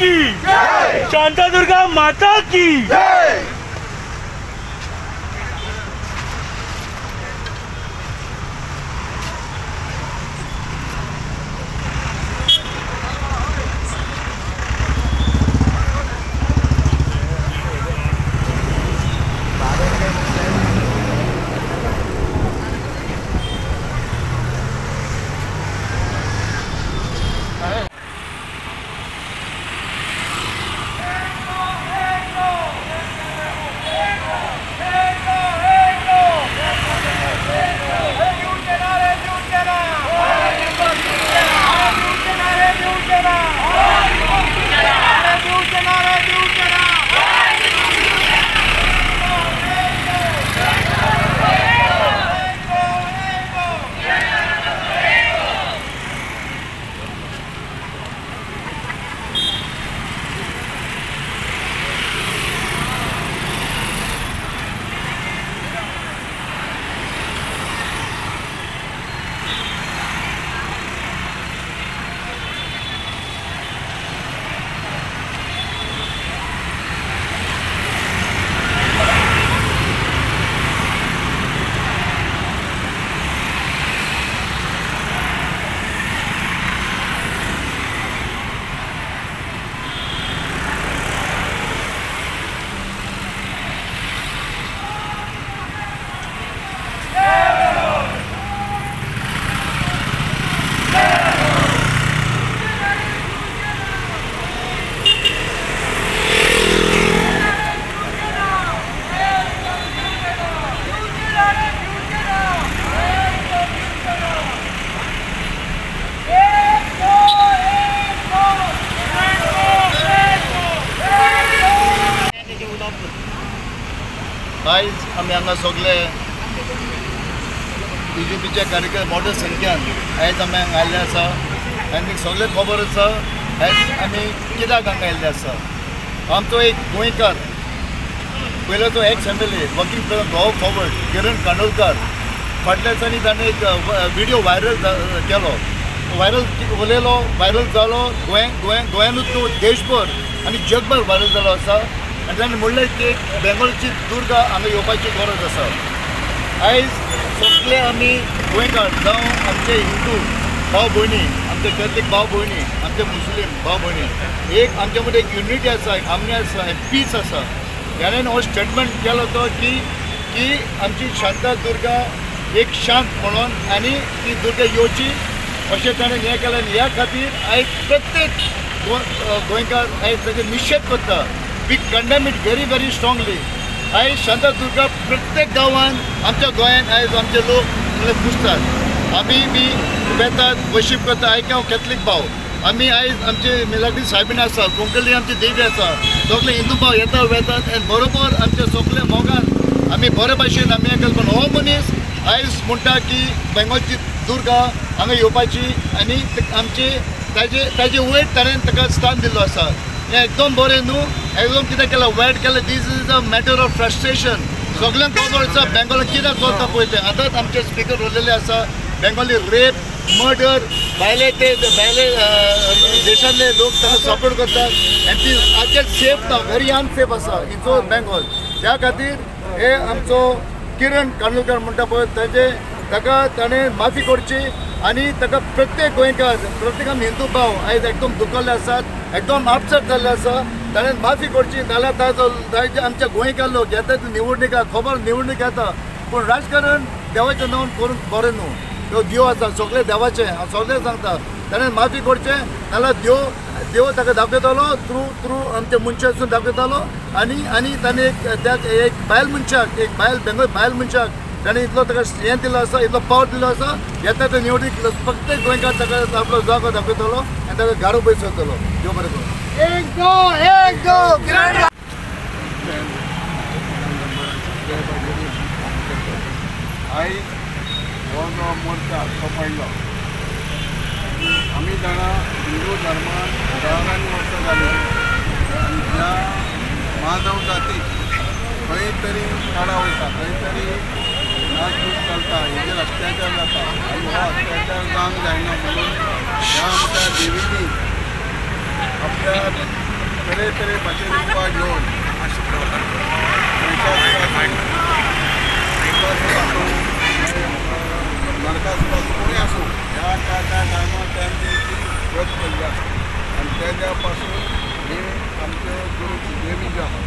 की जय, शांतादुर्गा माता की जय। आयज आमी हांगा सगळे बीजेपीचे कार्यकर्ते मोठ्या संख्यान आयज आमी हांगा आयिल्ले आसा आनी सगळे खबर आसा आयज आमी कित्याक हांगा आयिल्ले आसा। आमचो एक गोंयकार पयलोचो ex M L A working president Goa forward Kiran Kandolkar फाटल्या दिसांनी ताणें एक व्हिडियो व्हायरल केलो, व्हायरल उलयलो, व्हायरल जालो गोंयानूच न्हू देशभर आनी जगभर व्हायरल जालो आसा। आनी ताणें म्हणलें की बेंगोलची दुर्गा हांगा येवपाची गरज आसा। आयज सगळे आमी गोंयकार जावं आमचे हिंदू भाव भयणी, आमचे कॅथलीक भाव भयणी, आमचे मुस्लीम भाव भयणी, एक आमच्या मदीं एक युनिटी आसा, एक हार्मनी आसा, एक पीस आसा। ताणें हो स्टेटमेंट केलो तो की की आमची शांता दुर्गा एक शांत म्हणून आनी ती दुर्गा येवची अशें ताणें हें केलें। आनी ह्या खातीर आयज प्रत्येक गोंयकार आयज ताचेर निशेध करता। We condemn it very very strongly. आयज शांता दुर्गा प्रत्येक गांवांत आमच्या गोंयांत आयज आमचे लोक पुजतात, आमी बी वेतात, वर्शीप करता। आयक हांव कॅथलीक भाव, आमी आयज आमचे मिलाग्री सायबीण आसा, कोंकणी आमची देवी आसा, सगळे हिंदू भाव येता वेतात आनी बरोबर आमचे सगळे मोगान आमी बरे भाशेन आमी हें करता। पूण हो मनीस आयज म्हणटा की बेंगोलची दुर्गा हांगा येवपाची आनी आमचे ताजे ताजे वयर ताणें ताका स्थान दिल्लो आसा। हें एकदम बरें न्हू, एकदम कितें केलां वायट केलें। This is a matter of frustration. सगळ्यांक खबर आसा बेंगोलान कितें चलता पळय तें। आतांच आमचे स्पिकर उरलेले आसा, बेंगोली रेप मर्डर भायले ते भायले देशांतले लोक ताका सपोर्ट करतात आनी ती आजचे सेफ ना, व्हेरी अनसेफ आसा इचो बेंगोल। त्या खातीर हे आमचो किरण कांदोळकर म्हणटा पळय ताजे ताका ताणें माफी करची आनी ताका प्रत्येक गोंयकार, प्रत्येक आमी हिंदू भाव आयज एकदम दुखल्ले आसात, एकदम अपसेट जाल्ले आसा। ताणें माफी करची, नाल्यार ताजो आमच्या गोंयकार लोक येता निवडणुका, खबर निवडणूक येता, पूण राजकारण देवाचें नांव करूंक बरें न्हू। त्यो देव आसा सगळे देवाचें, हांव सगळें सांगता, ताणें माफी करचें, नाल्यार देव देव ताका दाखयतलो, थ्रू थ्रू आमच्या मनशासून दाखयतलो। आनी आनी ताणें एक त्या एक बायल मनशाक, एक बायल बेंगोल बायल मनशाक ताणें इतलो ताका हें दिलो आसा, इतलो पावर दिलो आसा। येता ते निवडणूक फक्त गोंयकार ताका आपलो जागो दाखयतलो आनी ताका गारो बसयतलो। देव बरें करूं। एक दो एक दो किरण आयज हो जो मोर्चा तो पडलो, आमी जाणा हिंदू धर्मान हजारांनी वर्सां जाली आनी ज्या मानव जातीक खंय तरी काडा वयता, खंय तरी नाचधूस चलता, हेजेर अत्याचार जाता आनी हो अत्याचार जावंक जायना म्हणून ह्या आमच्या देवींनी आपल्या तरेतरे भाशेन उपाय घेवन नरकासूर आसूं कोणूय आसूं ह्या त्या त्या टायमार तांची ती व्रत केल्ली आसा आनी तेज्या पासून हे आमच्यो गुरू देवी ज्यो आहा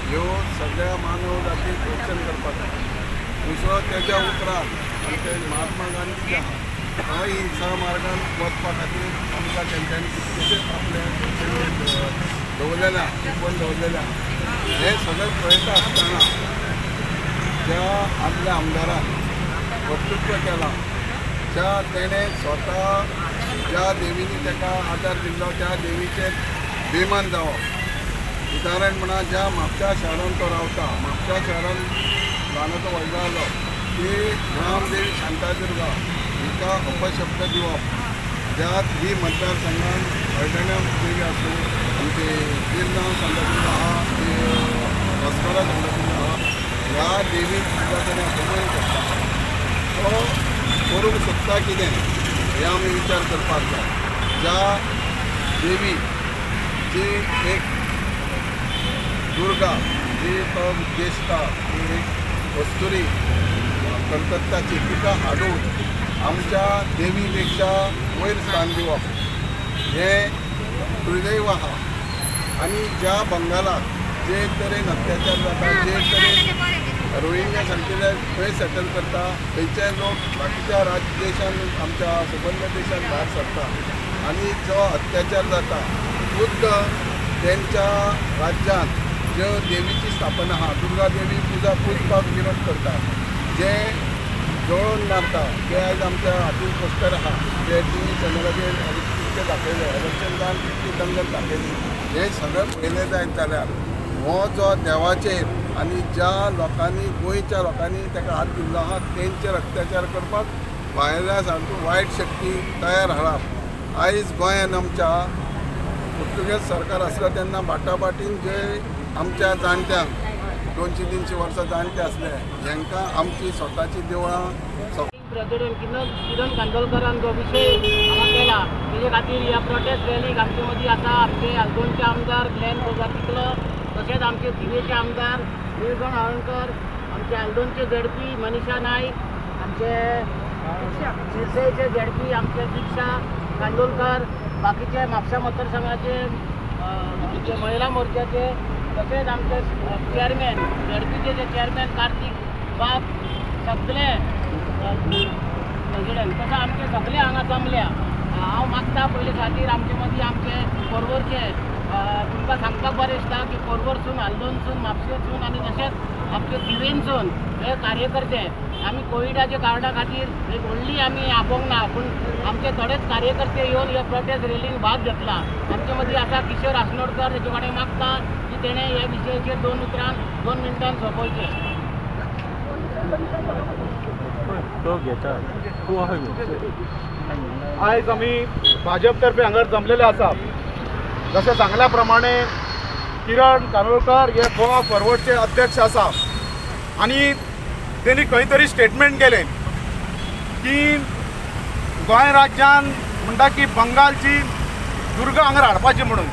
ह्यो सगळ्या मानव जातीक रक्षण करपाक जाय. दुसरो तेज्या उपरांत आमचे महात्मा गांधी जे आहा अहिंसा मार्गान वचपा खातीर आमकां तेंच्यांनी कितलेशेच आपले दवरलेलें आहा, शिकवण दवरलेलें आहा. हें सगळें पळयता आसतना ज्या आदल्या आमदारान वक्तृत्व केलां, ज्या तेणें स्वता ज्या देवींनी ताका आदार दिल्लो त्या देवीचेर बेमान जावप. उदाहरण म्हणा ज्या म्हापशा शहरान तो रावता, म्हापशा शहरान ल्हानाचो व्हडलो जालो ती ग्रामदेवी शांतादुर्गा हिका अपशब्द दिवप, ज्यात ही मतदारसंघान हळदण्या देवी आसूं, आमचे गिरगांव शांतादुर्गा आहा, अस्करा शांतादुर्गा आहा, ह्या देवीक सुद्दां तेणें अपमान करता. तो करूंक सोदता कितें हें आमी विचार करपाक जाय. ज्या देवी जी एक दुर्गा जी तो उद्देशता ती एक कस्तुरी कलकत्ताची तिका हाडून आमच्या देवी पेक्षा वयर स्थान दिवप हें दुर्दैव आहा. आनी ज्या बंगालाक जे तरेन अत्याचार जाता, जे तरेन रोहिंग्या सारकेले खंय सेटल करता, थंयचे लोक बाकीच्या राज्य देशान आमच्या सबंद देशान भायर सरता आनी जो अत्याचार जाता खुद्द तेंच्या राज्यांत ज्यो देवीची स्थापना आहा, दुर्गा देवी पुजा पुजपाक विरोध करता, जे जळोवन मारता, जे आयज आमच्या हातीन पोस्टर आहा, जे टी व्ही चॅनलाचेर कितके दाखयले, इलेक्शन जावन कितकी दंगल दाखयली, हें सगळें पळयलें जायत जाल्यार हो जो देवाचेर आनी ज्या लोकांनी गोंयच्या लोकांनी ताका हात दिल्लो आहा तेंचेर अत्याचार करपाक भायल्या सारक्यो वायट शक्ती तयार हाडप. आयज गोंयान आमच्या पुर्तुगेज सरकार आसलो तेन्ना बाटाबाटीन जे आमच्या जाणट्यांक 200-300 वर्सां जाणटे आसले हेंकां आमची स्वताची देवळां. प्रेसिडेंट किरण कांदोळकरान जो विशय हांगा केला तेजे खातीर ह्या प्रोटेस्ट रॅलीक आमचे मदीं आसा आमचे आल्दोनचे आमदार ग्लॅन गोजातिकलो, तशेंच आमचे थिवेचे आमदार निळगण हळणकर, आमचे आल्दोनचे झेडपी मनीषा नायक, आमचे शिरसईचे झेडपी आमचे दीक्षा कांदोळकर, बाकीचे म्हापसा मतदारसंघाचे आमचे महिला मोर्चाचे, तशेंच आमचे चेअरमॅन झेडपीचे जे चेअरमॅन कार्तीक बाब, सगळे प्रेसिडेंट तशें आमचे सगळे हांगा जमल्या. हांव मागता पयले खातीर आमचे मदीं आमचे पर्वरचे तुमकां सांगपाक बरें दिसता की पर्वरसून, आल्दोनसून, म्हापशेसून आनी तशेंच आमचे थिवेनसून हे कार्यकर्ते आमी कोविडाच्या कारणा खातीर एक व्हडली आमी आपोवंक ना, पूण आमचे थोडेच कार्यकर्ते येवन ह्या प्रोटेस्ट रॅलीन भाग घेतला. आमचे मदीं आसा किशोर आसनोडकर, तेजे कडेन मागता की तेणें ह्या विशयाचेर 2 उतरान 2 मिनटान सोंपोवचें. आयज आमी भाजप तर्फे हांगार जमलेले आसा. जशें सांगल्या प्रमाणे किरण कानोळकर हे गोवा फॉरवर्डचे अध्यक्ष आसा आनी तेणी खंय तरी स्टेटमेंट केलें की गोंय राज्यान म्हणटा की बंगालची दुर्गा हांगा हाडपाची म्हणून,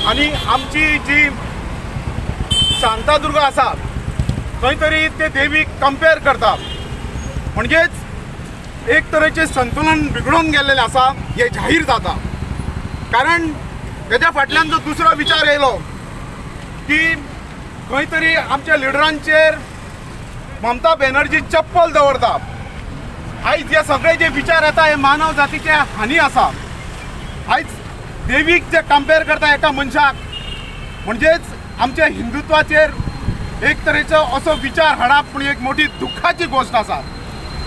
आनी आमची जी शांतादुर्गा आसा खंय तरी ते देवीक कंपेर करता, म्हणजेच एक तरेचें संतुलन बिगडून गेल्लें आसा हें जाहीर जाता. कारण तेज्या फाटल्यान जो दुसरो विचार येयलो की खंय तरी आमच्या लिडरांचेर ममता बॅनर्जी चप्पल दवरता. आयज हे सगळे जे विचार येता हे मानव जातीचे हानी आसा. आयज देवीक जे कंपेर करता एका मनशाक, म्हणजेच आमच्या हिंदुत्वाचेर एक तरेचो असो विचार हाडप पूण एक मोठी दुख्खाची गोश्ट आसा.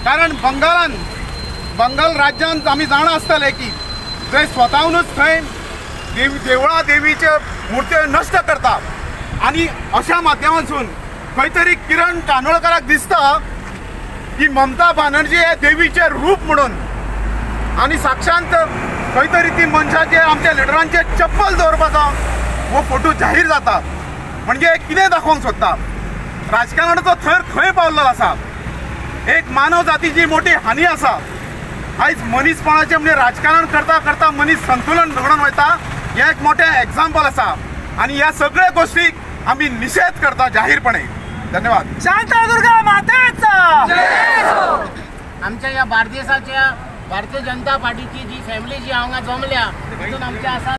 कारण बंगाल राज्यांत आमी जाणा आसतले की जंय स्वताहूनच थंय देवळा देवीचे मूर्त्यो नश्ट करता आनी अशा माध्यमांतसून खंय तरी किरण कानोळकराक दिसता की ममता बॅनर्जी हे देवीचे रूप म्हणून, आनी साक्षांत खंय तरी ती मनशाचे आमच्या लिडरांचे चप्पल दवरपाचो हो फोटो जाहीर जाता. म्हणजे कितें दाखोवंक सोदता, राजकारणाचो थर खंय पावल्लो आसा, एक मानव जातीची मोठी हानी आसा. आयज मनीसपणाचें म्हणजे राजकारण करता करता मनीस संतुलन बिगडोन वयता हें एक मोठें एग्जाम्पल आसा. आनी ह्या सगळ्या गोष्टीक आमी निषेध करता जाहीरपणे. धन्यवाद. शांतादुर्गा मातेचा. आमच्या ह्या बार्देसाच्या भारतीय जनता पार्टीची जी फॅमिली जी हांगा जमल्या तितून आमच्या आसा.